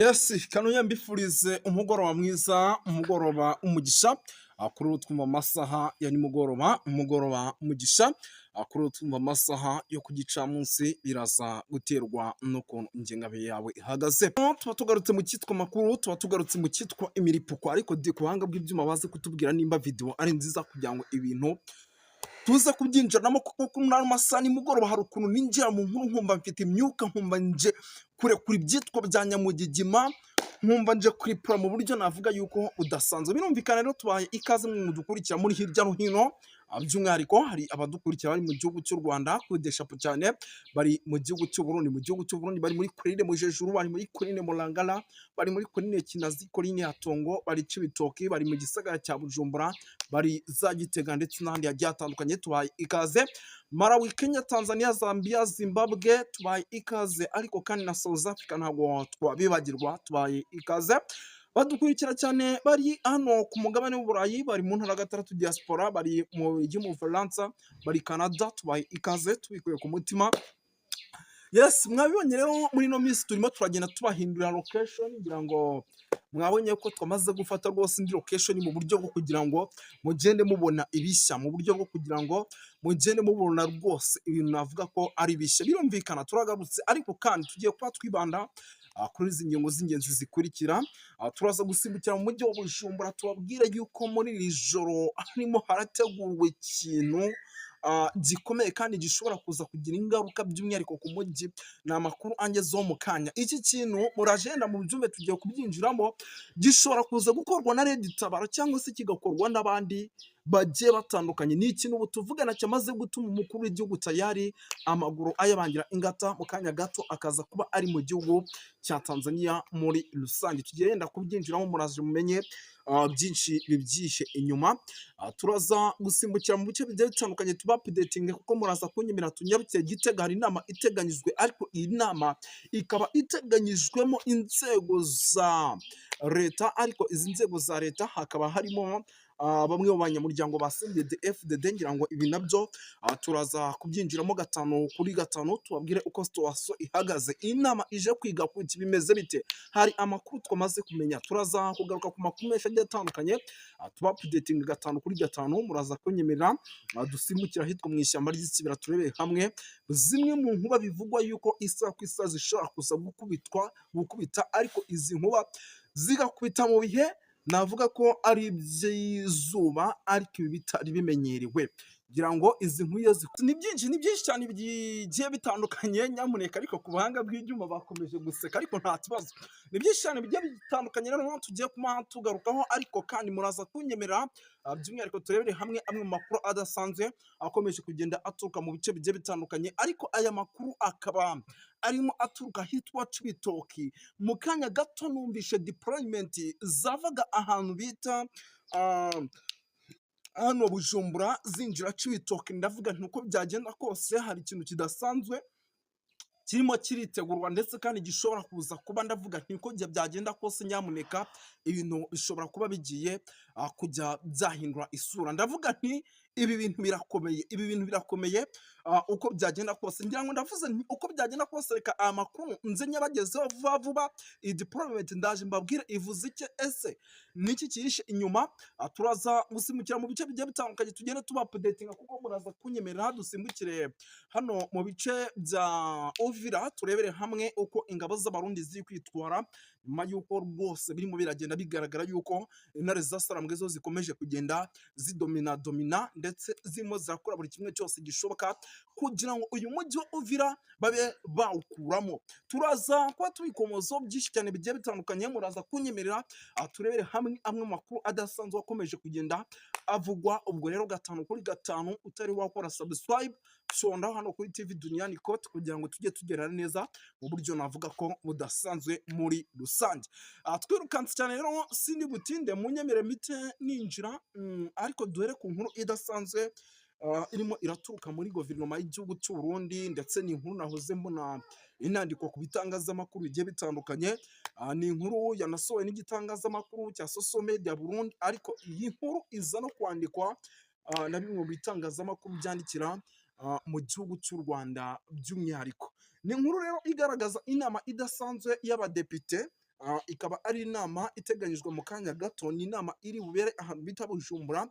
Yes, kanoya mbifurize umugoroba mwiza, umugoroba umugisha. Kuri ubu twumva amasaha ya nimugoroba, umugoroba umugisha. Kuri ubu twumva amasaha yo ku gicamunsi, biraza guterwa n'ukuntu ingengabihe yawe ihagaze. Tuba tugarutse mu cyitwa makuru, tuba tugarutse mu cyitwa imiripuko, ariko di ku buhanga bw'ibyuma baze kutubwira nimba video ari nziza kugira ngo ibintu tuze kubyinjiramo, kuko muri ayo masaha nimugoroba hari ukuntu ninjira mu nkuru nkumva mfite imyuka, nkumva nje kurekura ibyitwa bya nyamugigima, nkumva nje kuripura mu buryo navuga yuko budasanzwe. Birumvikana rero, tubaye ikaze mu dukurikira muri hirya no hino. By'umwihariko hari abadukurikira bari mu gihugu cy'u Rwanda kudeshapo cyane, bari mu gihugu cy'u Burundi, mu gihugu cy'u Burundi bari muri Korine Mujejuru, bari muri Korine Murangara, bari muri Korine Kinazi, Korine Hatongo, bari Cibitoki, bari mu gisagara cya Bujumbura, bari za Gitega ndetse n'ahandi hagiye hatandukanye. Tubaye ikaze Malawi, Kenya, Tanzania, Zambia, Zimbabwe, tubaye ikaze, ariko kandi na South Africa ntabwo twabibagirwa, tubaye ikaze. Badukurikira cyane bari hano ku mugabane w'Uburayi, bari mu ntara gatandatu diaspora, bari mu gihugu mu Bufaransa, bari Canada, tubaye ikaze tubikuye ku mutima. Yes, mwabibonye rero, muri ino minsi turimo turagenda tubahindurira location. Ngira ngo mwabonye ko twamaze gufata rwose indi location mu buryo bwo kugira ngo mugende mubona ibishya, mu buryo bwo kugira ngo mugende mubona rwose ibintu navuga ko ari bishya. Birumvikana turagarutse, ariko kandi tugiye kuba twibanda kuri izi ngingo z'ingenzi zikurikira. Turaza gusimbukira mu mujyi wa Bujumbura, tubabwire yuko muri iri joro harimo harategurwa ikintu gikomeye kandi gishobora kuza kugira ingaruka by'umwihariko ku mujyi. Ni amakuru angezeho mu kanya. Iki kintu muragenda mu byumve, tugiye kubyinjiramo. Gishobora kuza gukorwa na Red Tabara cyangwa se kigakorwa n'abandi bagiye batandukanye. Ni ikintu ubu tuvugana cyamaze gutuma umukuru w'igihugu tayari amaguru ayabangira ingata, mu kanya gato akaza kuba ari mu gihugu cya Tanzania muri rusange. Tugiye yenda kubyinjiramo, muraje mumenye byinshi bibyihishe inyuma. Turaza gusimbukira mu bice bigiye bitandukanye tuba updating, kuko muraza kunyemera tunyarukiye Gitega. Hari inama iteganyijwe, ariko iyi nama ikaba iteganyijwemo inzego za leta, ariko izi nzego za leta hakaba harimo bamwe mu banyamuryango ba CNDD FDD. Ngira ngo ibi nabyo turaza kubyinjiramo gatanu kuri gatanu, tubabwire uko situation ihagaze. Iyi nama ije kwiga ku iki? Bimeze bite? Hari amakuru twamaze kumenya. Turaza kugaruka ku makuru menshi agiye atandukanye, tuba updating gatanu kuri gatanu. Muraza kunyemerera dusimbukira ahitwa mu ishyamba ry'Ikibira, turebere hamwe zimwe mu nkuba bivugwa yuko isaha ku isaha zishobora kuza gukubitwa, gukubita, ariko izi nkuba zigakubita mu bihe navuga ko ari iby'izuba, ariko ibi bitari bimenyerewe. Ngira ngo izi nkuba ni byinshi, ni byinshi cyane bigiye bitandukanye. Nyamuneka, ariko ku buhanga bw'ibyuma bakomeje guseka, ariko nta kibazo. Ni byinshi cyane bigiye bitandukanye rero tugiye kuba tugarukaho, ariko kandi muraza kunyemerera by'umwihariko turebere hamwe amwe mu makuru adasanzwe akomeje kugenda aturuka mu bice bigiye bitandukanye, ariko aya makuru akaba arimo aturuka ahitwa Cibitoki. Mu kanya gato numvishe deployment zavaga ahantu bita hano Bujumbura zinjira Cibitoke, ndavuga nti uko byagenda kose hari ikintu kidasanzwe kirimo kiritegurwa ndetse kandi gishobora kuza kuba. Ndavuga nti uko byagenda kose, nyamuneka, ibintu bishobora kuba bigiye kujya byahindura isura. Ndavuga nti ibi bintu birakomeye, ibi bintu birakomeye. Uko byagenda kose, ngira ngo ndavuze nti uko byagenda kose, reka aya makuru nze nyabagezeho vuba vuba. Iyi deployment ndaje mbabwire ivuze iki, ese niki cyihishe inyuma? Turaza gusimbukira mu bice bigiye bitandukanye, tugende tuba updatinga, kuko muraza kunyemerera dusimbukire hano mu bice bya Uvira, turebere hamwe uko ingabo z'Abarundi ziri kwitwara nyuma y'uko rwose birimo biragenda bigaragara yuko intare za Sarambwe zo zikomeje kugenda zidomina domina, ndetse zirimo zirakora buri kimwe cyose gishoboka kugira ngo uyu mujyi wa Uvira babe bawukuramo. Turaza kuba tubikomozaho byinshi cyane bigiye bitandukanye. Muraza kunyemerera turebere hamwe amwe mu makuru adasanzwe akomeje kugenda avugwa. Ubwo rero gatanu kuri gatanu, utari wakora subscribe, sonda hano kuri TV Duniani Kote kugira ngo tujye tugerana neza mu buryo navuga ko budasanzwe muri rusange. Twirukanse cyane rero, sindi butinde, munyemere mite ninjira, ariko duhere ku nkuru idasanzwe irimo iraturuka muri guverinoma y'igihugu cy'u Burundi, ndetse ni inkuru nahoze mbona inandikwa ku bitangazamakuru bigiye bitandukanye. Ni inkuru yanasohowe n'igitangazamakuru cya Social Media Burundi, ariko iyi nkuru iza no kwandikwa na bimwe mu bitangazamakuru byandikira mu gihugu cy'u Rwanda by'umwihariko. Ni inkuru rero igaragaza inama idasanzwe y'abadepite. Ikaba ari inama iteganyijwe mu kanya gato. Ni inama iri bubere ahantu bita Bujumbura.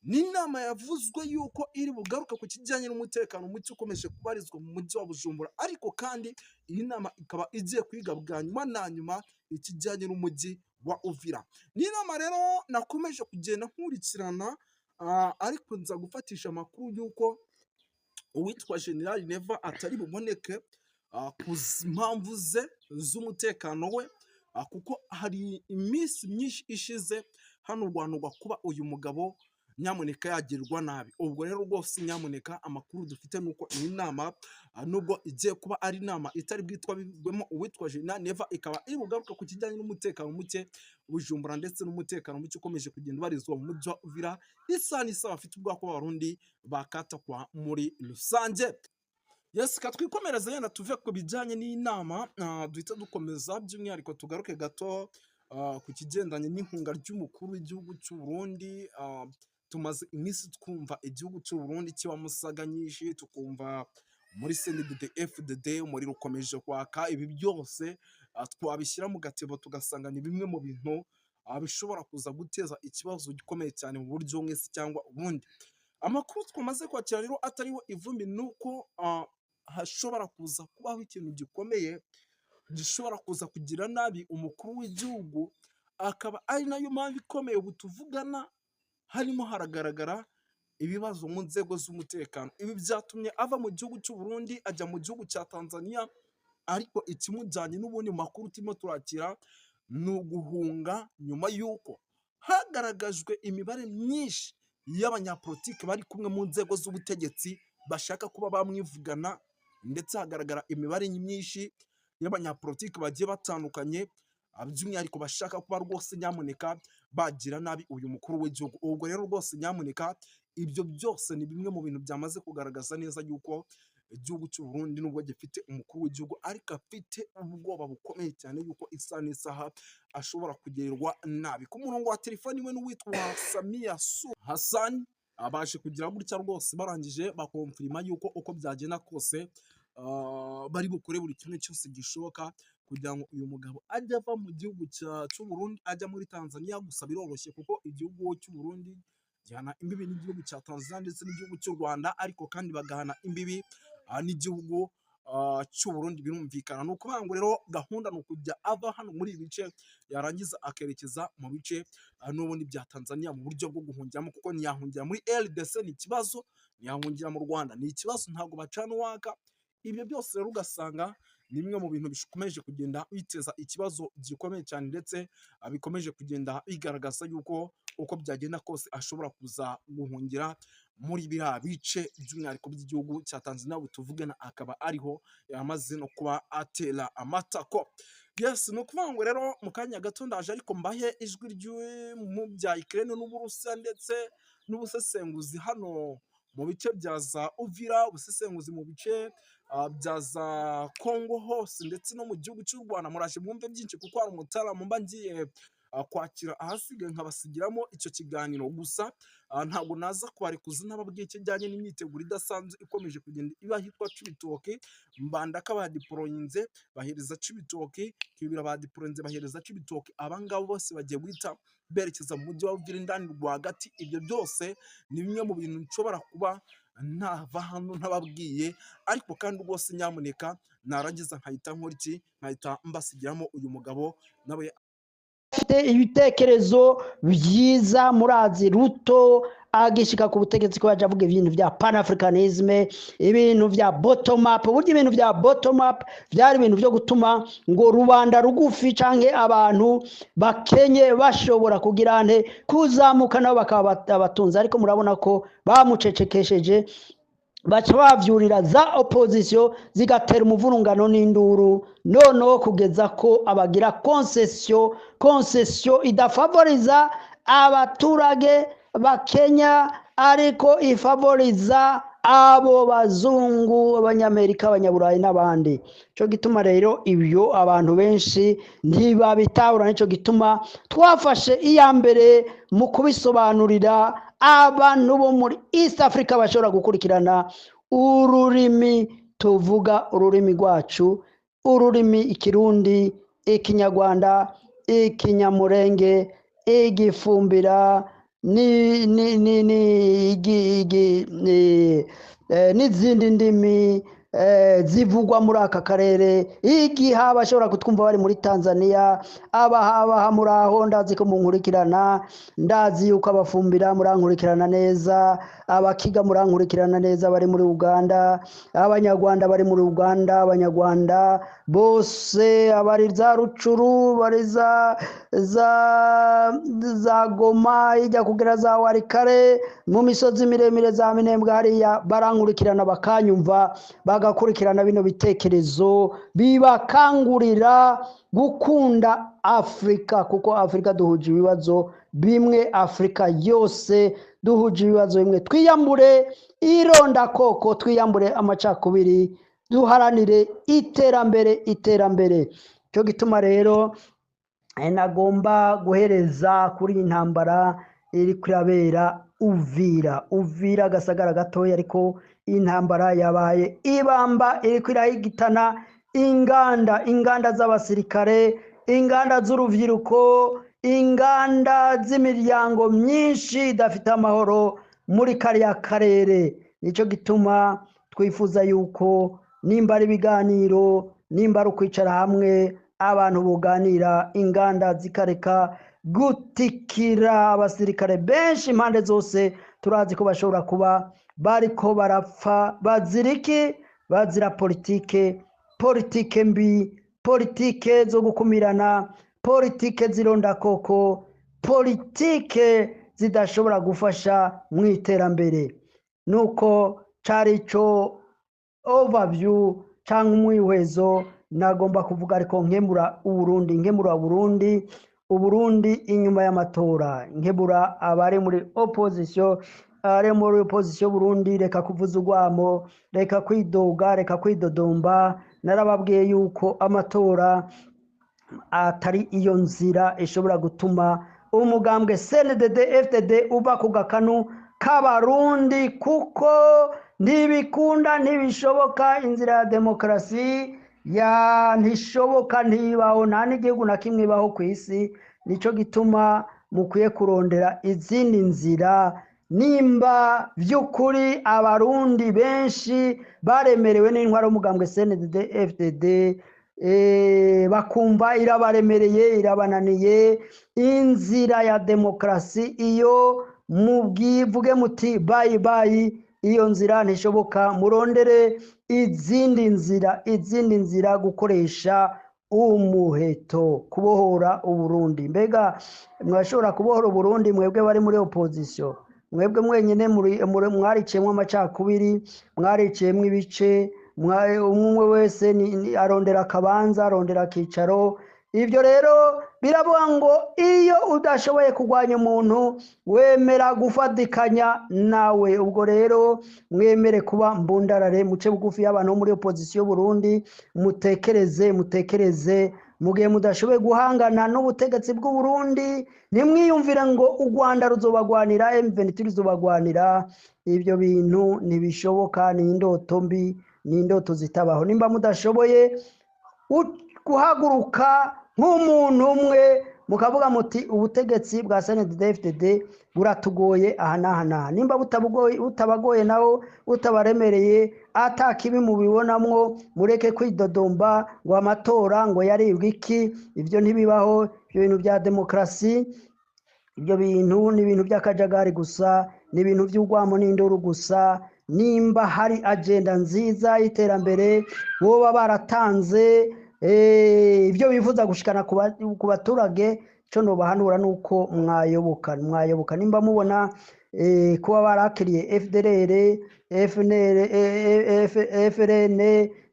Ni inama yavuzwe yuko iri bugaruke ku kijyanye n'umutekano muke ukomeje kubarizwa mu mujyi wa Bujumbura, ariko kandi iyi nama ikaba igiye kwiga bwa nyuma na nyuma ikijyanye n'umujyi wa Uvira. Ni inama rero nakomeje kugenda nkurikirana, ariko nza gufatisha amakuru y'uko uwitwa General Neva atari buboneke ku mpamvu ze z'umutekano we, kuko hari iminsi myinshi ishize hanurwanurwa kuba uyu mugabo nyamuneka yagirwa nabi. Ubwo rero rwose nyamuneka, amakuru dufite ni uko iyi nama, nubwo igiye kuba ari inama itari bwitwabwemo uwitwa General Neva, ikaba iri bugaruke ku kijyanye n'umutekano muke Bujumbura ndetse n'umutekano muke ukomeje kugenda ubarizwa mu mujyi wa Uvira. Isaha n'isaha bafite ubwoko bw'Abarundi bakatakwa muri rusange. Yes, ka twikomereze, yenda tuve ku bijyanye n'inama, duhita dukomeza, by'umwihariko tugaruke gato ku kigendanye n'ihunga ry'umukuru w'igihugu cy'u Burundi. Tumaze iminsi twumva igihugu cy'u Burundi kibamo saga nyinshi, tukumva muri CNDD FDD umuriro ukomeje kwaka. Ibi byose twabishyira mu gatebo tugasanga ni bimwe mu bintu bishobora kuza guteza ikibazo gikomeye cyane mu buryo bumwe se cyangwa ubundi. Amakuru twamaze kwakira rero atariho ivumbi ni uko hashobora kuza kubaho ikintu gikomeye gishobora kuza kugira nabi umukuru w'igihugu, akaba ari nayo mpamvu ikomeye ubu tuvugana harimo haragaragara ibibazo mu nzego z'umutekano. Ibi byatumye ava mu gihugu cy'u Burundi ajya mu gihugu cya Tanzania, ariko ikimujyanye n'ubundi mu makuru turimo turakira ni uguhunga, nyuma y'uko hagaragajwe imibare myinshi y'abanyapolitiki bari kumwe mu nzego z'ubutegetsi bashaka kuba bamwivugana, ndetse hagaragara imibare myinshi y'abanyapolitiki bagiye batandukanye, by'umwihariko bashaka kuba rwose nyamuneka bagira nabi uyu mukuru w'igihugu. Ubwo rero rwose nyamuneka, ibyo byose ni bimwe mu bintu byamaze kugaragaza neza yuko igihugu cy'u Burundi, nubwo gifite umukuru w'igihugu, ariko afite ubwoba bukomeye cyane yuko isaha n'isaha ashobora kugirirwa nabi. Ku murongo wa telefoni we n'uwitwa Samia Suluhu Hassan abashe kugira gutya rwose, barangije bakonfirima yuko uko byagenda kose bari bukore buri kimwe cyose gishoboka kugira ngo uyu mugabo ajye ava mu gihugu cy'u Burundi ajya muri Tanzania. Gusa biroroshye kuko igihugu cy'u Burundi gihana imbibi n'igihugu cya Tanzania ndetse n'igihugu cy'u Rwanda, ariko kandi bagahana imbibi n'igihugu cy'u Burundi. Birumvikana, ni ukuvuga ngo rero gahunda ni ukujya ava hano muri ibi bice, yarangiza akerekeza mu bice n'ubundi bya Tanzania mu buryo bwo guhungiramo, kuko ntiyahungira muri RDC ni ikibazo, ntiyahungira mu Rwanda ni ikibazo, ntabwo bacana uwaka. Ibyo byose rero ugasanga ni bimwe mu bintu bikomeje kugenda biteza ikibazo gikomeye cyane, ndetse bikomeje kugenda bigaragaza yuko uko byagenda kose ashobora kuza guhungira muri biriya bice, by'umwihariko by'igihugu cya Tanzania ubu tuvugana, akaba ariho yamaze no kuba atera amatako. Yes, ni ukuvuga ngo rero mu kanya gato ndaje, ariko mbahe ijwi mu bya Ukraine n'Uburusiya, ndetse n'ubusesenguzi hano mu bice bya za Uvira, ubusesenguzi mu bice bya za Congo hose ndetse no mu gihugu cy'u Rwanda. Muraje mwumve byinshi kuko hari umutaramu mba ngiye kwakira, ahasigaye nkabasigiramo icyo kiganiro. Gusa ntabwo naza kubarekuza ntababwiye ikijyanye n'imyiteguro idasanzwe ikomeje kugenda iba ahitwa Cibitoke. Mbandaka badiporoyinze bahereza Cibitoke, Kibira badiporoyinze bahereza Cibitoke. Abangaba bose bagiye guhita berekeza mu mujyi wa Uvira indani rwagati. Ibyo byose ni bimwe mu bintu nshobora kuba ntava hano ntababwiye, ariko kandi rwose nyamuneka narangiza nkahita nkora iki? Nkahita mbasigiramo uyu mugabo nawe. Afite ibitekerezo byiza. Murazi Ruto agishika ku butegetsi ko yaje avuga ibintu bya panafricanisme, ibintu bya bottom up. Burya ibintu bya bottom up byari ibintu byo gutuma ngo rubanda rugufi canke abantu bakenye bashobora kugira nte kuzamuka nabo bakaba abatunzi, ariko murabona ko bamucecekesheje, baca bavyurira za opposition zigatera umuvurungano n'induru, noneho kugeza ko abagira concession, concession idafavoriza abaturage ba Kenya, ariko ifavoriza abo bazungu, abanyamerika, abanyaburayi n'abandi. Cyo gituma rero ibyo abantu benshi ntibabitahura, nicyo gituma twafashe iya mbere mu kubisobanurira abantu bo muri East Africa bashobora gukurikirana ururimi tuvuga, ururimi rwacu, ururimi Ikirundi. Ikinyarwanda, Ikinyamurenge, Igifumbira ni ni ni ni igi, igi, ni, n'izindi ndimi zivugwa muri aka karere. Igihe abashobora kutwumva bari muri Tanzania, abahabaha muri aho, ndazi ko munkurikirana, ndazi yuko Abafumbira murankurikirana neza, Abakiga murankurikirana neza bari muri Uganda, Abanyarwanda bari muri Uganda, Abanyarwanda bose abari za Rucuru, bari za Goma, ijya kugera za Warikare, mu misozi miremire za Minembwe hariya, barankurikirana bakanyumva, bagakurikirana bino bitekerezo bibakangurira gukunda Afrika, kuko Afrika duhuje ibibazo bimwe, Afrika yose duhuje ibibazo bimwe. Twiyambure irondakoko, twiyambure amacakubiri, duharanire iterambere, iterambere. Cyo gituma rero nagomba guhereza kuri iyi ntambara iri kurabera Uvira. Uvira agasagara gatoya, ariko intambara yabaye ibamba, iriko irahigitana inganda, inganda z'abasirikare, inganda z'urubyiruko, inganda z'imiryango myinshi idafite amahoro muri kariya karere. Nicyo gituma twifuza yuko nimba ari ibiganiro, nimba ari ukwicara hamwe abantu buganira, inganda zikareka gutikira, abasirikare benshi impande zose turazi ko bashobora kuba bariko barapfa bazira iki? Bazira politike, politike mbi, politike zo gukumirana, politike z'irondakoko, politike zidashobora gufasha mu iterambere. Nuko cari ico overview canke umwihwezo nagomba kuvuga, ariko nkemura Uburundi, nkemura Burundi, Uburundi inyuma y'amatora, nkebura abari muri opposition, abari muri opposition Burundi, reka kuvuza urwamo, reka kwidoga, reka kwidodomba. Narababwiye yuko amatora atari iyo nzira ishobora gutuma umugambwe CNDD FDD uva ku gakanu k'Abarundi, kuko ntibikunda, ntibishoboka. Inzira ya demokarasi ya ntishoboka, ntibaho, nta n'igihugu na kimwe ibaho ku isi. Nico gituma mukwiye kurondera izindi nzira nimba by'ukuri Abarundi benshi baremerewe n'intwaro y'umugambwe CNDD FDD, bakumva irabaremereye, irabananiye. Inzira ya demokarasi iyo mubwivuge muti bye bye, iyo nzira ntishoboka, murondere izindi nzira, izindi nzira, gukoresha umuheto kubohora Uburundi. Mbega mwashobora kubohora Uburundi mwebwe bari muri opposition? Mwebwe mwenyine mwariciyemwo amacakubiri, mwariciyemwo ibice, umwe wese arondera akabanza, arondera akicaro. Ibyo rero biravuga ngo iyo udashoboye kurwanya umuntu, wemera gufatikanya nawe. Ubwo rero mwemere kuba mbundarare, muce bugufi y'abantu bo muri opposition Burundi, mutekereze, mutekereze. Mu gihe mudashoboye guhangana n'ubutegetsi bw'u Burundi, ntimwiyumvire ngo u Rwanda ruzobagwanira, M23 ruzobagwanira. Ibyo bintu ntibishoboka, ni indoto mbi, ni indoto zitabaho. Nimba mudashoboye guhaguruka nk'umuntu umwe mukavuga muti ubutegetsi bwa CNDD-FDD buratugoye aha n'aha n'aha, nimba butabagoye nawo butabaremereye, ata kibi mubibonamwo, mureke kwidodomba ngo amatora ngo yaribwe iki. Ibyo ntibibaho, ibyo bintu bya demokarasi, ibyo bintu ni ibintu by'akajagari gusa, ni ibintu by'urwamo n'induru gusa. Nimba hari agenda nziza y'iterambere boba baratanze, ibyo bifuza gushikana ku baturage, cyo nobahanura nuko mwayoboka, mwayoboka. Nimba mubona kuba barakiriye FDLR, FNL, FRN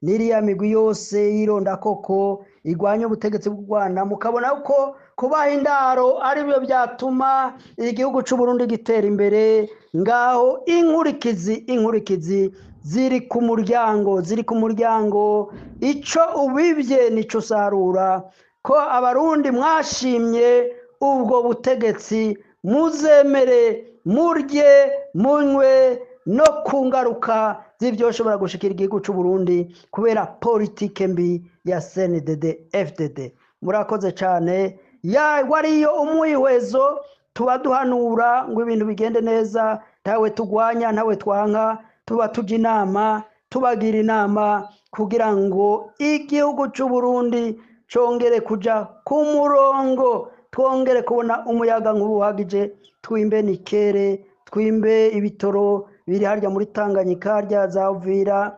n'iriya migwi yose y'irondakoko igwanya ubutegetsi bw'u Rwanda, mukabona ko kubaha indaro ari byo byatuma igihugu c'u Burundi gitera imbere, ngaho inkurikizi, inkurikizi ziri ku muryango, ziri ku muryango. Ico ubibye nico usarura. Ko Abarundi mwashimye ubwo butegetsi, muzemere murye munywe no ku ngaruka z'ivyo bishobora gushikira igihugu c'u Burundi kubera politike mbi ya CNDD FDD. Murakoze cyane. Ya wariyo umwihwezo tuba duhanura ngo ibintu bigende neza, ntawe tugwanya, ntawe twanka, tuba tujya inama, tubagira inama kugira ngo igihugu cy'u Burundi congere kuja ku murongo, twongere kubona umuyaga nkuba uhagije, twimbe nikere, twimbe ibitoro biri harya muri Tanganyika, harya za Uvira,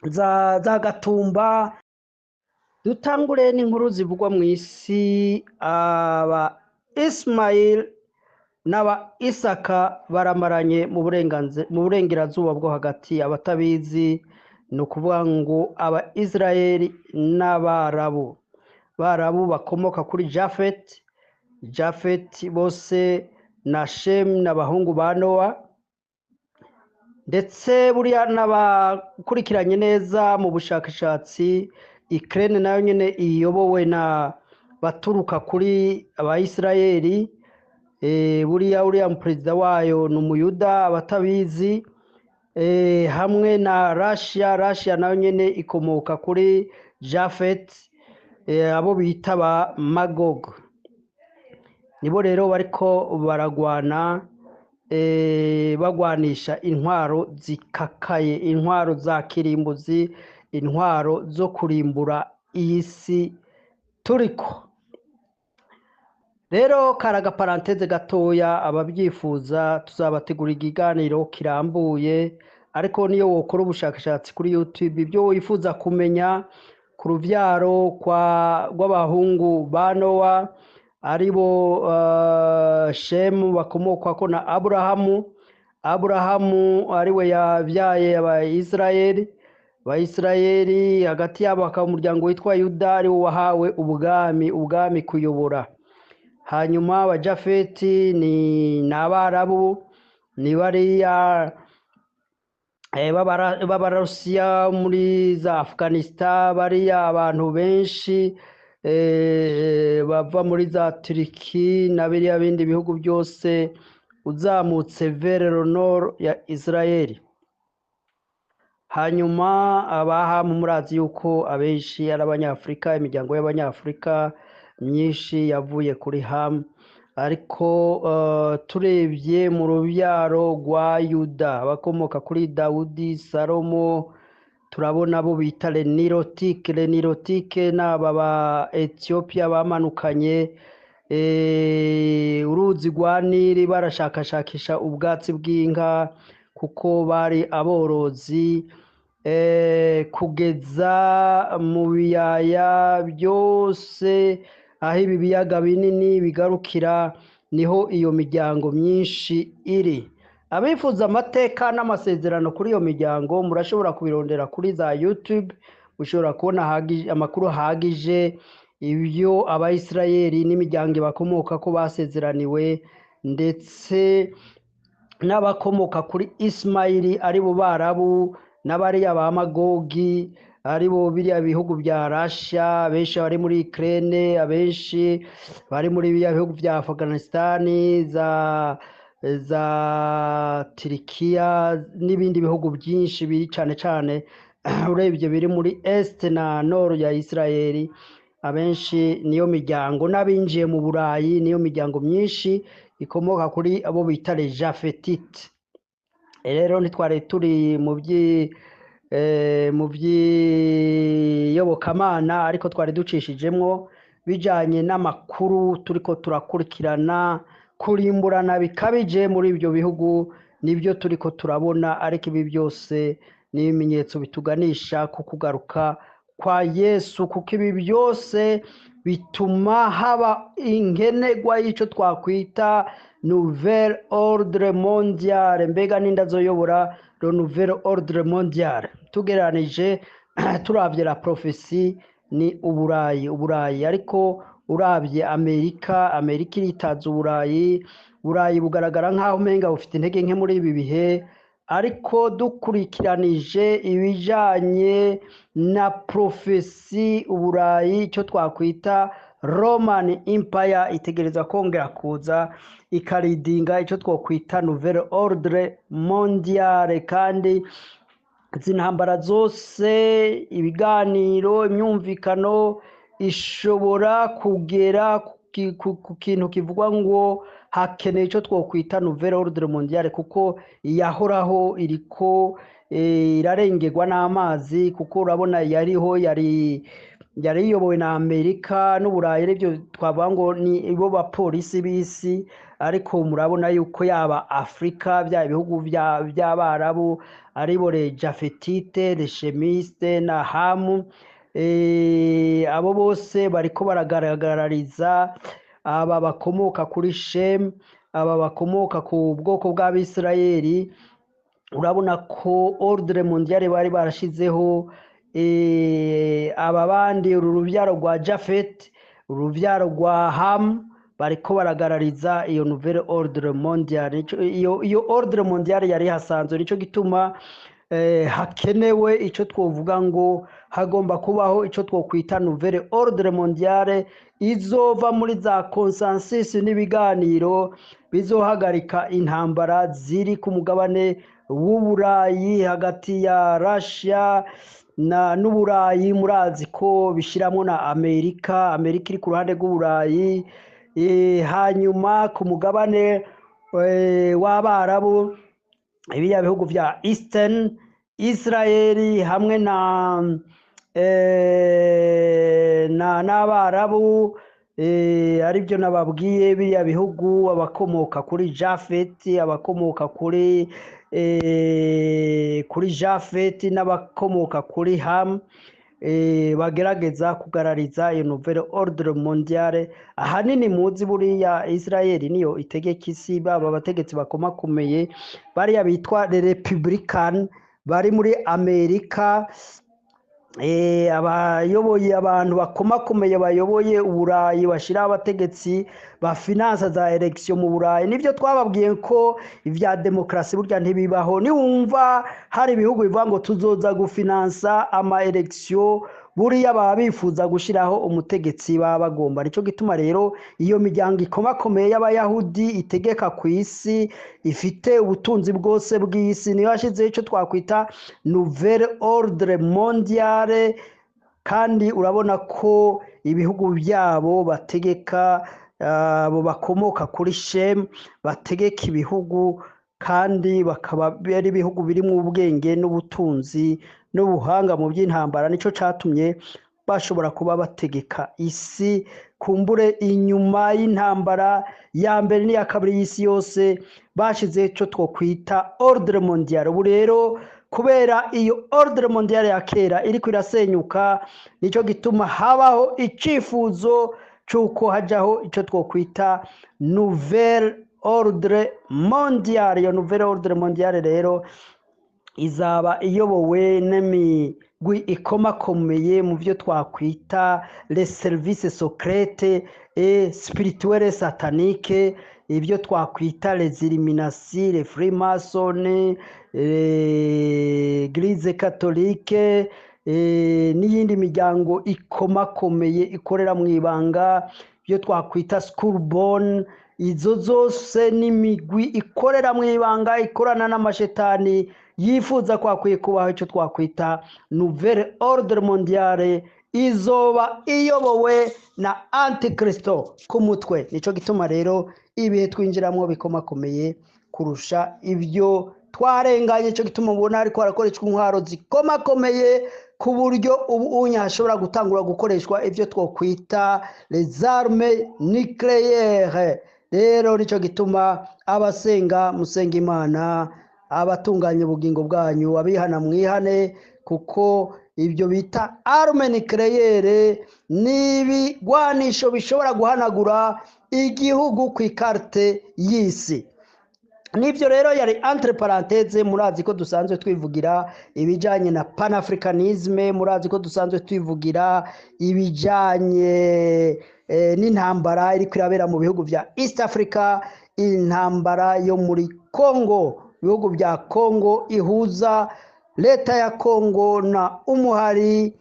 za Gatumba. Dutangure n'inkuru zivugwa mu isi. Aba Ismail n'aba Isaka baramaranye mu burengerazuba bwo hagati. Abatabizi ni ukuvuga ngo aba Israeli n'Abarabu, Barabu bakomoka kuri Jafet, Jafet bose na Shem n'abahungu ba Nowa. Ndetse buriya n'abakurikiranye neza mu bushakashatsi, Ukraine nayo nyene iyobowe na baturuka kuri Abayisiraheli. Buriya uriya perezida wayo ni Umuyuda, abatabizi, hamwe na Russia. Russia nayo nyene ikomoka kuri Jafet, abo bita ba Magog. Nibo rero bariko baragwana, bagwanisha intwaro zikakaye, intwaro za kirimbuzi, intwaro zo kurimbura iyi si turiko. Rero kari agaparanteze gatoya, ababyifuza tuzabategura ikiganiro kirambuye, ariko niyo wokora ubushakashatsi kuri YouTube, ibyo wifuza kumenya ku ruvyaro rw'abahungu ba Nowa, aribo Shemu bakomokwako na Aburahamu. Aburahamu ariwe yabyaye Abayisiraheli. Abayisiraheli hagati yabo hakaba umuryango witwa Yuda, ariwo wahawe ubwami kuyobora. Hanyuma Abajafeti ni Abarabu, ni bariya b'Abarusiya muri za Afghanistan, bariya abantu benshi bava muri za Turiki na biriya bindi bihugu byose uzamutse vers le nord ya Israel. Hanyuma Abahamu murazi yuko abenshi ari Abanyafurika, imiryango y'Abanyafurika myinshi yavuye kuri Hamu. Ariko turebye mu rubyaro rwa Yuda abakomoka kuri Dawudi, Salomo, turabona abo bita Lenirotike. Lenirotike ni aba ba Ethiopia bamanukanye uruzi rwa Nili barashakashakisha ubwatsi bw'inka kuko bari aborozi, kugeza mu biyaya byose aho ibi biyaga binini bigarukira, niho iyo miryango myinshi iri. Abifuza amateka n'amasezerano kuri iyo miryango murashobora kubirondera kuri za YouTube, mushobora kubona amakuru ahagije ibyo Abayisiraheli n'imiryango bakomoka ko basezeraniwe, ndetse n'abakomoka kuri Ismaili aribo Barabu, n'abariya ba Magogi aribo biriya bihugu bya Russia, abenshi bari muri Ukraine, abenshi bari muri biriya bihugu bya Afghanistan, za Turikiya n'ibindi bihugu byinshi biri cane cane urebye biri muri Est na Nord ya Israeli. Abenshi niyo miryango, n'abinjiye mu Burayi niyo miryango myinshi ikomoka kuri abo bita les Jafetites. Rero ntitwari turi mu by'iyobokamana, ariko twari ducishijemwo bijanye n'amakuru turiko turakurikirana, kurimburana bikabije muri ibyo bihugu nibyo turiko turabona. Ariko ibi byose ni ibimenyetso bituganisha ku kugaruka kwa Yesu, kuko ibi byose bituma haba inkenegwa y'ico twakwita nouvelle ordre mondiale. Mbega ninde azoyobora le nouvel ordre mondial? Tugereranije turavye la prophétie ni Uburayi, Uburayi. Ariko uravye Amerika, Amerika iritaza Uburayi. Uburayi bugaragara nk'aho umenga bufite intege nke muri ibi bihe, ariko dukurikiranije ibijanye na prophétie, Uburayi icyo twakwita Roman Empire itegereza kongera kuza ikaridinga icyo twakwita nouvelle ordre mondiale. Kandi izi ntambara zose, ibiganiro, imyumvikano Ishobora kugera ku kintu kivugwa ngo hakeneye icyo twokwita nouvelle ordre mondiale, kuko iyahoraho iriko irarengerwa n'amazi, kuko urabona yariho yari iyobowe na Amerika n'Uburayi, aribyo twavuga ngo ni bo bapolisi b'isi. Ariko murabona yuko yaba Afurika, bya bihugu by'Abarabu, aribo les Japhétites, les Sémites na Hamu, abo bose bariko baragaragariza aba bakomoka kuri Shemu, aba bakomoka ku bwoko bw'Abisirayeli. Urabona ko ordre mondiale bari barashizeho, aba bandi, uru rubyaro rwa Jafet, urubyaro rwa Hamu, bariko baragarariza iyo nouvelle ordre mondiale. Iyo ordre mondiale yari hasanzwe. Nico gituma hakenewe ico twovuga ngo hagomba kubaho ico twokwita nouvelle ordre mondiale, izova muri za consensus n'ibiganiro bizohagarika intambara ziri ku mugabane w'Uburayi hagati ya Russia na n'Uburayi. Murazi ko bishiramwo na Amerika, Amerika iri ku ruhande rw'Uburayi. Hanyuma ku mugabane w'Abarabu, ibiriya bihugu vya Eastern, Israeli hamwe na n'Abarabu, aribyo nababwiye, biriya bihugu, abakomoka kuri Jafet, abakomoka kuri Jafet n'abakomoka kuri Ham, bagerageza kugarariza iyo nouvelle ordre mondiale. Ahanini muzi buriya Israel niyo itegeka isi, baba abategetsi bakomakomeye bariya bitwa les Republican bari muri Amerika, abayoboye, abantu bakomakomeye bayoboye Uburayi, bashiraho abategetsi ba finance za élection mu Burayi. Nivyo twababwiye ko ivya demokarasi burya ntibibaho. Niwumva hari ibihugu bivuga ngo tuzoza gufinansa ama élection, buriya baba bifuza gushiraho umutegetsi baba bagomba. Nico gituma rero iyo miryango ikomakomeye y'Abayahudi itegeka ku isi, ifite ubutunzi bwose bw'isi, niyo yashizeho ico twakwita nouvelle ordre mondiale. Kandi urabona ko ibihugu byabo bategeka, abo bakomoka kuri Shem bategeka ibihugu, kandi bakaba ari ibihugu birimo ubwenge n'ubutunzi n'ubuhanga mu by'intambara. Nico catumye bashobora kuba bategeka isi. Kumbure inyuma y'intambara ya mbere n'iya kabiri y'isi yose bashizeho ico twokwita ordre mondiale. Ubu rero kubera iyo ordre mondiale ya kera iriko irasenyuka, nico gituma habaho icifuzo c'uko hajaho ico twokwita nouvelle ordre mondiale. Iyo nouvelle ordre mondiale rero izaba iyobowe n'imigwi ikomakomeye mu byo twakwita les services secrets et spirituels sataniques, ibyo twakwita les Illuminati, les Freemason, l'Église catholique, n'iyindi miryango ikomakomeye ikorera mu ibanga, ibyo twakwita Skull Bone. Izo zose n'imigwi ikorera mu ibanga, ikorana n'amashetani, yifuza ko hakwiye kubaho icyo twakwita nouvelle ordre mondiale, izoba iyobowe na Antikristo ku mutwe. Nico gituma rero ibihe twinjiramo bikomakomeye kurusha ibyo twarenganye. Nicyo gituma ubona ariko harakoreshwa intwaro zikomakomeye, ku buryo ubu unya hashobora gutangura gukoreshwa ibyo twokwita les armes nucléaires. Rero nicyo gituma abasenga musenga Imana, abatunganya ubugingo bwanyu, abihana mwihane, kuko ibyo bita arme nucléaire ni ibigwanisho bishobora guhanagura igihugu ku ikarite y'isi. Nibyo rero yari entre parenthèse. Murazi ko dusanzwe twivugira ibijyanye na panafricanisme, murazi ko dusanzwe twivugira ibijyanye n'intambara iri kwirabera mu bihugu bya East Africa, intambara yo muri Congo, ibihugu bya Congo, ihuza leta ya Congo na umuhari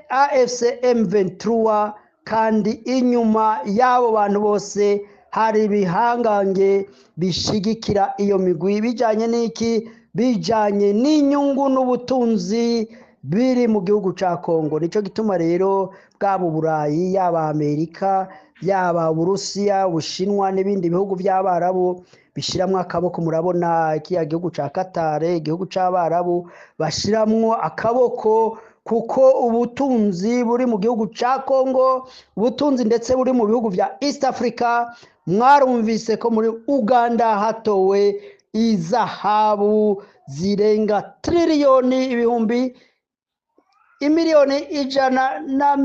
AFC M23. Kandi inyuma y'abo bantu bose hari ibihangange bishigikira iyo migwi, bijyanye n'iki? Bijyanye n'inyungu n'ubutunzi. biri mu gihugu ca Kongo. Nico gituma rero bwaba Uburayi, yaba Amerika, yaba Uburusiya, Ubushinwa n'ibindi bihugu vy'Abarabu bishiramwo akaboko. Murabona kiriya gihugu ca Qatar, igihugu c'Abarabu, bashiramwo akaboko kuko ubutunzi buri mu gihugu ca Kongo, ubutunzi ndetse buri mu bihugu vya East Africa. Mwarumvise ko muri Uganda hatowe izahabu zirenga triliyoni ibihumbi imiliyoni ijana na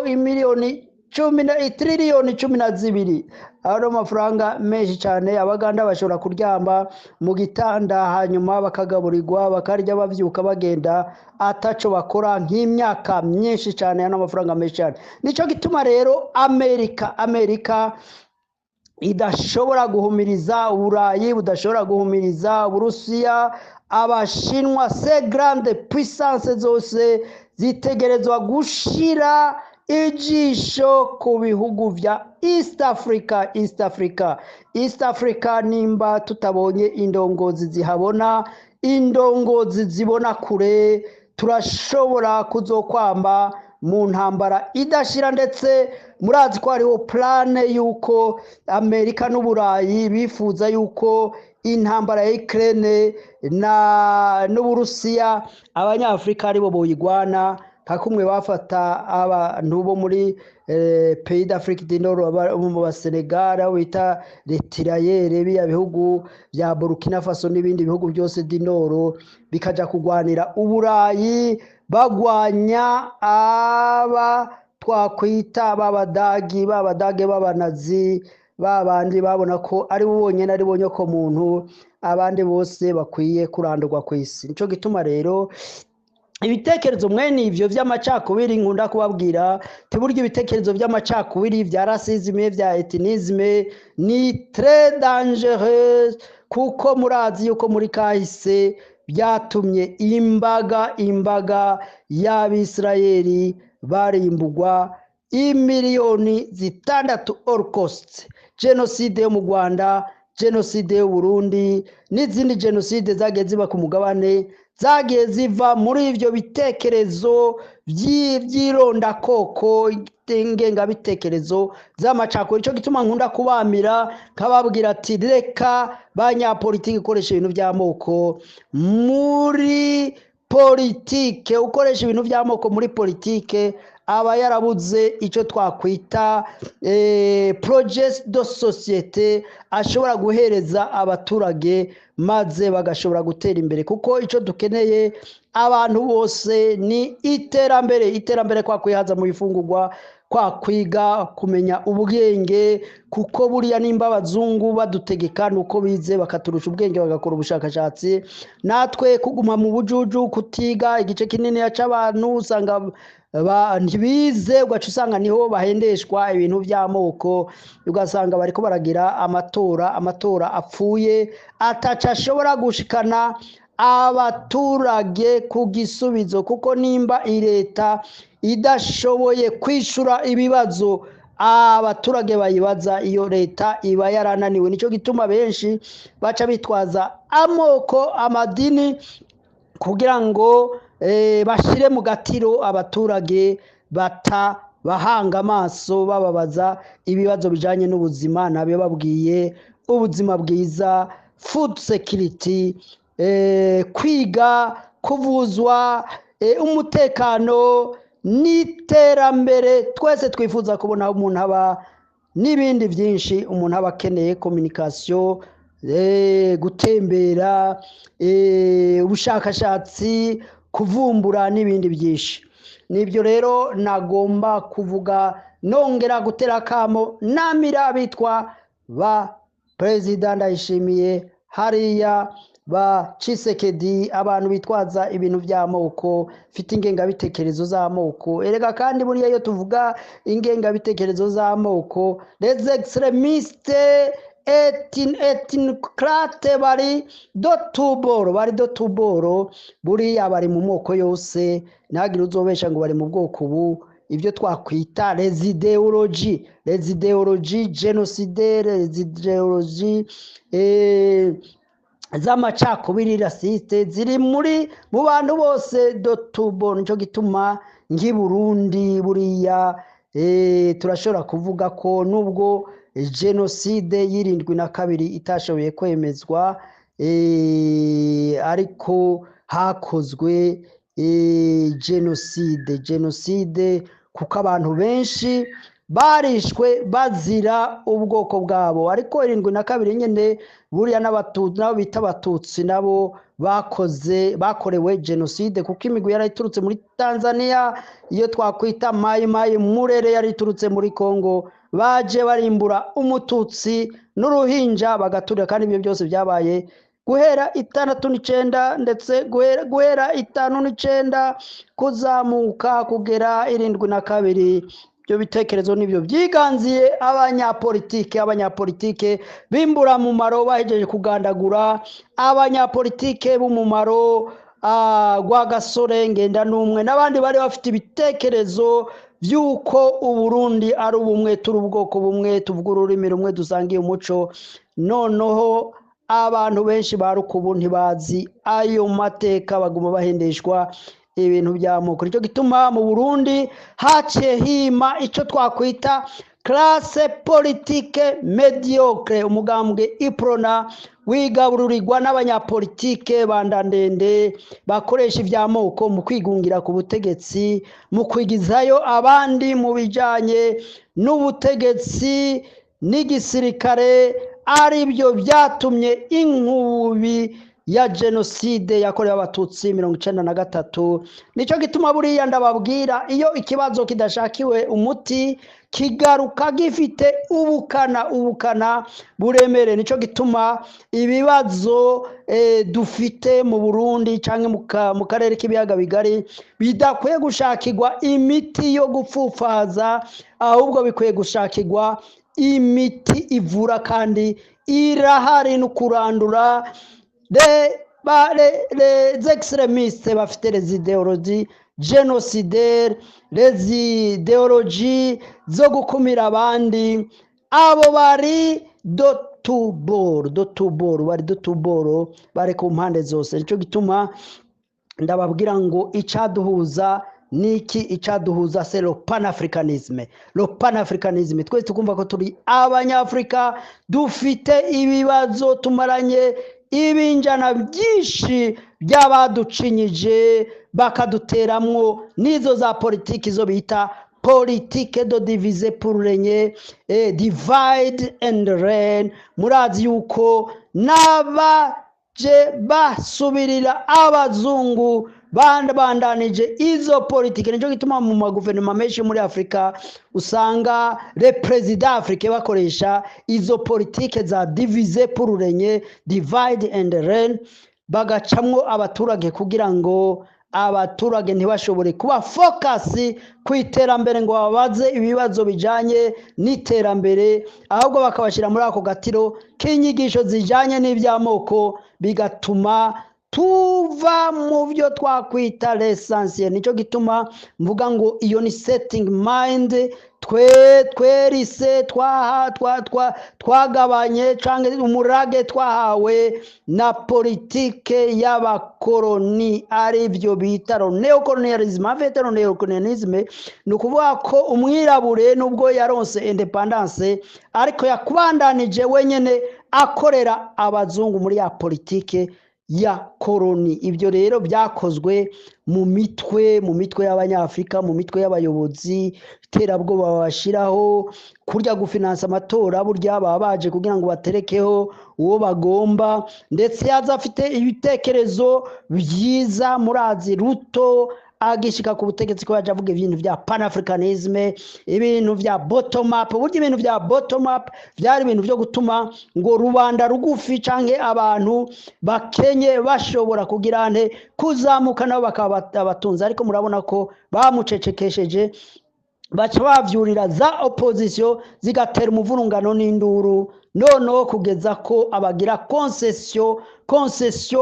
imiliyoni cumi na triliyoni 12. Ayo amafaranga menshi cyane. Abaganda bashobora kuryama mu gitanda, hanyuma bakagaburirwa, bakarya, bavyuka bagenda ataco bakora nk'imyaka myinshi cyane. Ano amafaranga menshi cyane. Nico gituma rero Amerika idashobora guhumiriza Uburayi, budashobora guhumiriza Uburusiya, Abashinwa. Ces grandes puissances zose zitegerezwa gushira ijisho ku bihugu vya East Africa, East Africa, East Africa. Nimba tutabonye indongozi zihabona, indongozi zibona kure, turashobora kuzokwamba mu ntambara idashira. Ndetse murazi ko hariho plan yuko Amerika n'Uburayi bifuza yuko intambara ya Ukraine na n'Uburusiya Abanyafurika aribo boyigwana, nka kumwe bafata abantu bo muri pays d'Afrique du Nord, mu Basenegal, aho bita les tirailleurs, biya bihugu bya Burkina Faso n'ibindi bihugu byose du Nord, bikaja kugwanira Uburayi, bagwanya aba twakwita b'Abadagi, b'Abadage b'Abanazi, babandi babona ko ari bo bonyene, ari bo nyoko muntu, abandi bose bakwiye kurandurwa ku isi. Nico gituma rero ibitekerezo mwene ivyo vy'amacakubiri nkunda kubabwira tiburya ibitekerezo vy'amacakubiri, vya racisme, vya ethnisme ni très dangereux, kuko murazi yuko muri kahise byatumye imbaga y'Abisirayeli barimbugwa, imiliyoni 6, holocauste, jenoside yo mu Rwanda, jenoside y'u Burundi n'izindi jenoside zagiye ziba ku mugabane, zagiye ziva muri ivyo bitekerezo vy'irondakoko, ingengabitekerezo z'amacakubiri. Ico gituma nkunda kubamira, nkababwira ati: "Reka banyapolitiki ikoresha ibintu by'amoko muri politike." Ukoresha ibintu by'amoko muri politike aba yarabuze icyo twakwita projet de société ashobora guhereza abaturage, maze bagashobora gutera imbere, kuko icyo dukeneye abantu bose ni iterambere. Iterambere kwa kwihaza mu bifungurwa, kwa kwiga, kumenya ubwenge, kuko buriya nimba abazungu badutegeka nuko bize bakaturusha ubwenge, bagakora ubushakashatsi. Natwe kuguma mu bujuju, kutiga, igice kinini c'abantu usanga ntibize, ugaca usanga niho bahendeshwa ibintu by'amoko, ugasanga bariko baragira amatora apfuye, ataca ashobora gushikana abaturage ku gisubizo, kuko nimba leta idashoboye kwishura ibibazo abaturage bayibaza, iyo leta iba yarananiwe. Nicyo gituma benshi baca bitwaza amoko, amadini, kugira ngo bashire mu gatiro abaturage, bata bahanga amaso bababaza ibibazo bijanye n'ubuzima. Nabyo babwiye ubuzima bwiza, food security, kwiga, kuvuzwa, umutekano n'iterambere twese twifuza kubona aho umuntu aba, n'ibindi byinshi umuntu aba akeneye, communication, gutembera, ubushakashatsi, kuvumbura n'ibindi byinshi. Nibyo rero nagomba kuvuga, nongera gutera akamo namira abitwa ba Perezida Ndayishimiye hariya, ba Tshisekedi, abantu bitwaza ibintu by'amoko, mfite ingengabitekerezo z'amoko. Erega kandi buriya iyo tuvuga ingengabitekerezo z'amoko, les extrémistes ethnocrates bari de tous bords, bari de tous bords. Buriya bari mu moko yose, ntihagire uzobesha ngo bari mu bwoko ubu. Ibyo twakwita les idéologies, les idéologies génocidaires, les idéologies z'amacakubiri raciste ziri muri mu bantu bose dotubo. Nico gituma nk'i Burundi buriya turashobora kuvuga ko nubwo jenoside y'72 itashoboye kwemezwa, ariko hakozwe jenoside kuko abantu benshi barishwe bazira ubwoko bwabo. Ariko 72 nyene buriya n'abatutsi nabo bita abatutsi nabo bakorewe jenoside, kuko imigwi yari iturutse muri Tanzania, iyo twakwita Mayi Mayi Murere yari iturutse muri Kongo, baje barimbura umututsi n'uruhinja bagaturira. Kandi ibyo byose byabaye guhera 69, ndetse guhera 59 kuzamuka kugera 72. Ibyo bitekerezo nibyo byiganziye abanyapolitike b'imburamumaro bahejeje kugandagura abanyapolitike b'umumaro, Rwagasore, Ngendanumwe n'abandi bari bafite ibitekerezo by'uko Uburundi ari ubumwe, turi ubwoko bumwe, tuvuga ururimi rumwe, dusangiye umuco. Noneho abantu benshi ba rukubu ntibazi ayo mateka, baguma bahendeshwa ibintu by'amoko. Nicyo gituma mu Burundi haciye hima icyo twakwita classe politique médiocre. Umugambwe Iprona wigabururirwa n'abanyapolitike bandandende bakoresha iby'amoko mu kwigungira ku butegetsi, mu kwigizayo abandi mu bijanye n'ubutegetsi n'igisirikare, aribyo byatumye inkubi ya jenoside yakorewe abatutsi 93. Nicyo gituma buriya ndababwira, iyo ikibazo kidashakiwe umuti kigaruka gifite ubukana buremere. Nicyo gituma ibibazo dufite mu Burundi canke mu karere k'ibiyaga bigari bidakwiye gushakirwa imiti yo gupfupfaza, ahubwo bikwiye gushakirwa imiti ivura, kandi irahari, no kurandura les extrémistes bafite les idéologies génocidaires, les idéologies zo gukumira abandi. Abo bari dotuboro, bari dotuboro, bari ku mpande zose. Nicyo gituma ndababwira ngo icaduhuza niki? Icaduhuza c'est le panafricanisme. Le panafricanisme, twese tukumva ko turi abanyafrika, dufite ibibazo tumaranye ibinjana byinshi by'abaducinyije, bakaduteramwo n'izo za politiki zo bita politique de diviser pour régner, divide and reign. Murazi yuko n'abaje basubirira abazungu bandanije izo politike. Nicyo gituma mu maguverinoma menshi muri Afurika usanga les présidents africains bakoresha izo politike za diviser pour régner, divide and reign, bagacamwo abaturage kugira ngo abaturage ntibashobore kuba focus ku iterambere ngo babaze ibibazo bijanye n'iterambere, ahubwo bakabashyira muri ako gatiro k'inyigisho zijanye n'iby'amoko, bigatuma tuva mu byo twakwita l'essentiel. Nicyo gituma mvuga ngo iyo ni setting mind twe twerise twaha twa twa twagabanye canke umurage twahawe na politike y'abakoroni, ari byo bita néocolonialisme. En fait, néocolonialisme ni ukuvuga ko umwirabure nubwo yaronse indépendance, ariko yakubandanije wenyene akorera abazungu muri ya politike ya koroni. Ibyo rero byakozwe mu mitwe y'abanyafurika, mu mitwe y'abayobozi, iterabwoba babashyiraho, kurya gufinansa amatora, burya baba baje kugira ngo baterekeho uwo bagomba, ndetse yaza afite ibitekerezo byiza. Murazi Ruto agishika ku butegetsi ko yaje avuga ibintu bya panafricanisme, ibintu bya bottom up. Burya ibintu bya bottom up byari ibintu byo gutuma ngo rubanda rugufi canke abantu bakenye bashobora kugira nte kuzamuka nabo bakaba abatunzi. Ariko murabona ko bamucecekesheje, baca bavyurira za opposition zigatera umuvurungano n'induru, noneho kugeza ko abagira concession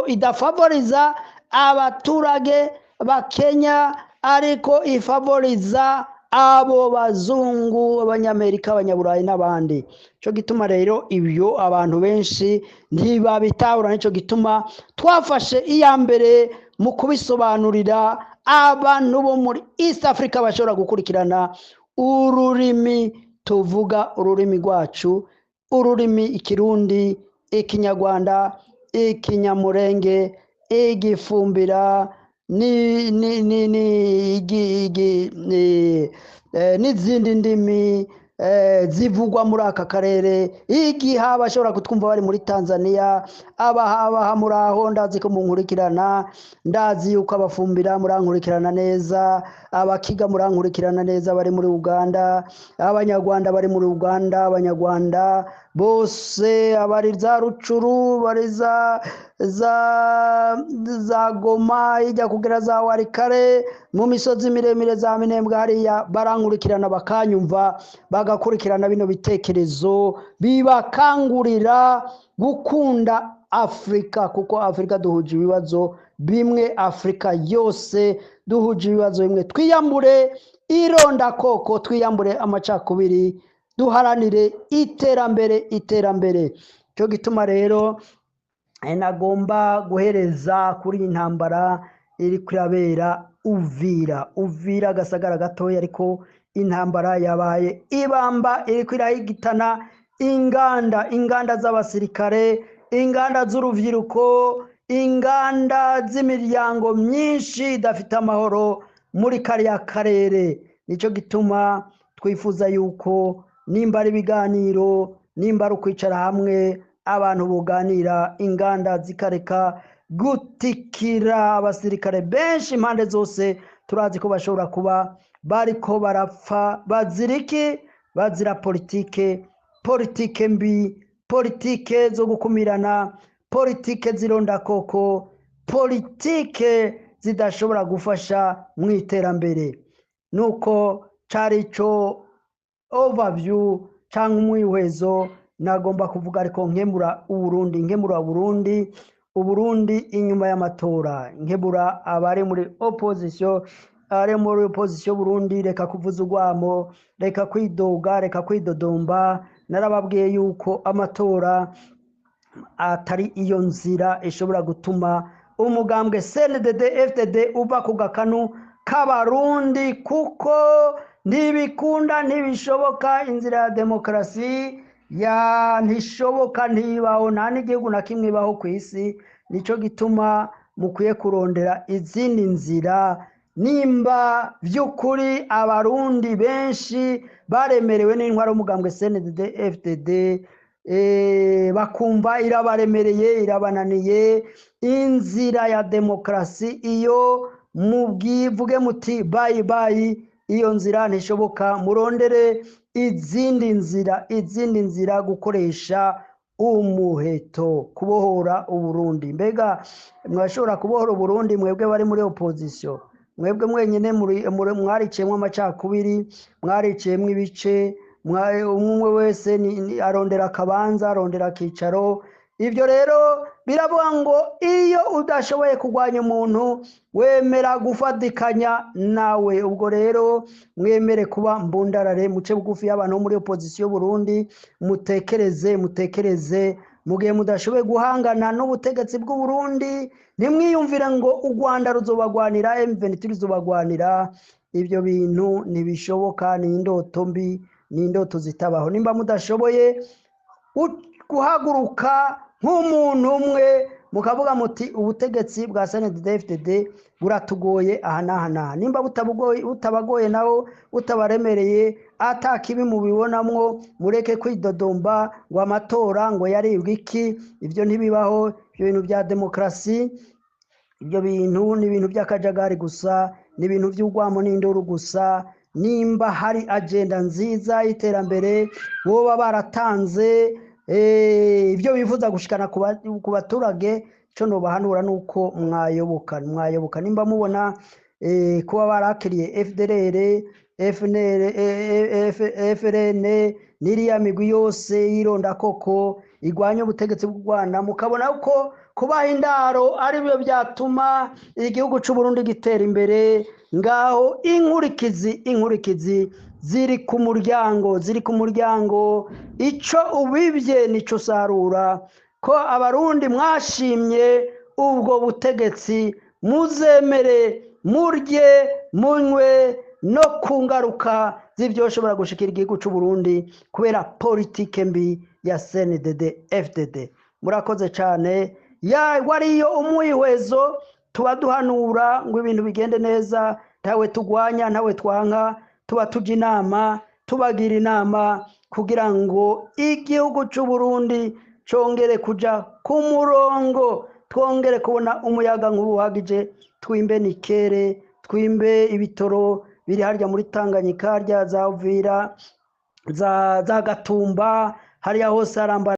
idafavoriza abaturage ba Kenya, ariko ifavoriza abo bazungu, abanyamerika, abanyaburayi n'abandi. Cyo gituma rero ibyo abantu benshi ntibabitahura, nicyo gituma twafashe iya mbere mu kubisobanurira abantu bo muri East Africa bashobora gukurikirana ururimi tuvuga, ururimi rwacu, ururimi ikirundi, ikinyarwanda, ikinyamurenge, igifumbira, ni ni ni ni igi, igi, ni, n'izindi ndimi zivugwa muri aka karere. Igihe abashobora kutwumva bari muri Tanzania, abahabaha muri aho, ndazi ko munkurikirana, ndazi yuko abafumbira murankurikirana neza, abakiga murankurikirana neza bari muri Uganda, abanyarwanda bari muri Uganda, abanyarwanda bose abari za Rucuru, bari za Goma, ijya kugera za Warikare, mu misozi miremire za Minembwe hariya, barankurikirana bakanyumva, bagakurikirana bino bitekerezo bibakangurira gukunda Afrika, kuko Afrika duhuje ibibazo bimwe, Afrika yose duhuje ibibazo bimwe. Twiyambure irondakoko, twiyambure amacakubiri, duharanire iterambere, iterambere. Cyo gituma rero nagomba guhereza kuri iyi ntambara iri kurabera Uvira. Uvira agasagara gatoya, ariko intambara yabaye ibamba, iri kwirahigitana inganda, inganda z'abasirikare, inganda z'urubyiruko, inganda z'imiryango myinshi idafite amahoro muri kariya karere. Nicyo gituma twifuza yuko nimba ari ibiganiro, nimba ari ukwicara hamwe abantu buganira, inganda zikareka gutikira abasirikare benshi impande zose. Turazi ko bashobora kuba bariko barapfa bazira iki? Bazira politike, politike mbi, politike zo gukumirana, politike zirondakoko, politike zidashobora gufasha mu iterambere. Nuko cari ico overview cyangwa umwihwezo nagomba kuvuga, ariko nkemura Uburundi, nkemura Burundi, Uburundi inyuma y'amatora, nkebura abari muri opposition, abari muri opposition Burundi, reka kuvuza urwamo, reka kwidoga, reka kwidodomba. Narababwiye yuko amatora atari iyo nzira ishobora gutuma umugambwe CNDD FDD uva ku gakanu k'abarundi, kuko ntibikunda, ntibishoboka. Inzira ya demokarasi ya ntishoboka, ntibaho, nta n'igihugu na kimwe ibaho ku isi. Nicyo gituma mukwiye kurondera izindi nzira. Nimba by'ukuri abarundi benshi baremerewe n'intwaro y'umugambwe CNDD FDD, bakumva irabaremereye, irabananiye, inzira ya demokarasi iyo mubwivuge muti bayi bayi, iyo nzira ntishoboka, murondere izindi nzira, izindi nzira, gukoresha umuheto kubohora Uburundi. Mbega mwashobora kubohora Uburundi mwebwe bari muri opposition? Mwebwe mwenyine mwariciyemwo amacakubiri, mwariciyemwo ibice, umwe wese arondera akabanza, arondera akicaro. Ibyo rero biravuga ngo iyo udashoboye kurwanya umuntu wemera gufatikanya nawe. Ubwo rero mwemere kuba mbundarare, muce bugufi y'abantu bo muri opposition Burundi, mutekereze, mutekereze. Mu gihe mudashoboye guhangana n'ubutegetsi bw'u Burundi, ntimwiyumvire ngo u Rwanda ruzobagwanira, M23 ruzobagwanira. Ibyo bintu ntibishoboka, ni indoto mbi, ni indoto zitabaho. Nimba mudashoboye guhaguruka nk'umuntu umwe mukavuga muti ubutegetsi bwa CNDD-FDD buratugoye aha n'aha n'aha, nimba butabagoye naho butabaremereye, ata kibi mubibonamwo, mureke kwidodomba ngo amatora ngo yaribwe iki. Ibyo ntibibaho, ibyo bintu bya demokarasi, ibyo bintu ni ibintu by'akajagari gusa, ni ibintu by'urwamo n'induru gusa. Nimba hari agenda nziza y'iterambere boba baratanze, ibyo bifuza gushikana ku baturage, cyo nobahanura nuko mwayoboka, mwayoboka. Nimba mubona kuba barakiriye FDLR, FNL, FRN n'iriya migwi yose yironda koko igwanya ubutegetsi bw'u Rwanda, mukabona ko Kubaha indaro aribyo byatuma igihugu cy'u Burundi gitera imbere. Ngaho inkurikizi ziri ku muryango, ziri ku muryango. Ico ubibye nico usarura. Ko Abarundi mwashimye ubwo butegetsi, muzemere murye munywe no ku ngaruka z'ibyoshobora gushikira igihugu cy'u Burundi kubera politike mbi ya CNDD FDD. Murakoze cyane. Ya wariyo umwihwezo, tuba duhanura ngo ibintu bigende neza. Ntawe tugwanya, ntawe twanka, tuba tuja inama, tubagira inama kugira ngo igihugu cy'u Burundi congere kuja ku murongo, twongere kubona umuyaga nkuba uhagije, twimbe nikere, twimbe ibitoro biri harya muri Tanganyika, harya za Uvira, za Gatumba, hariya hose harambara.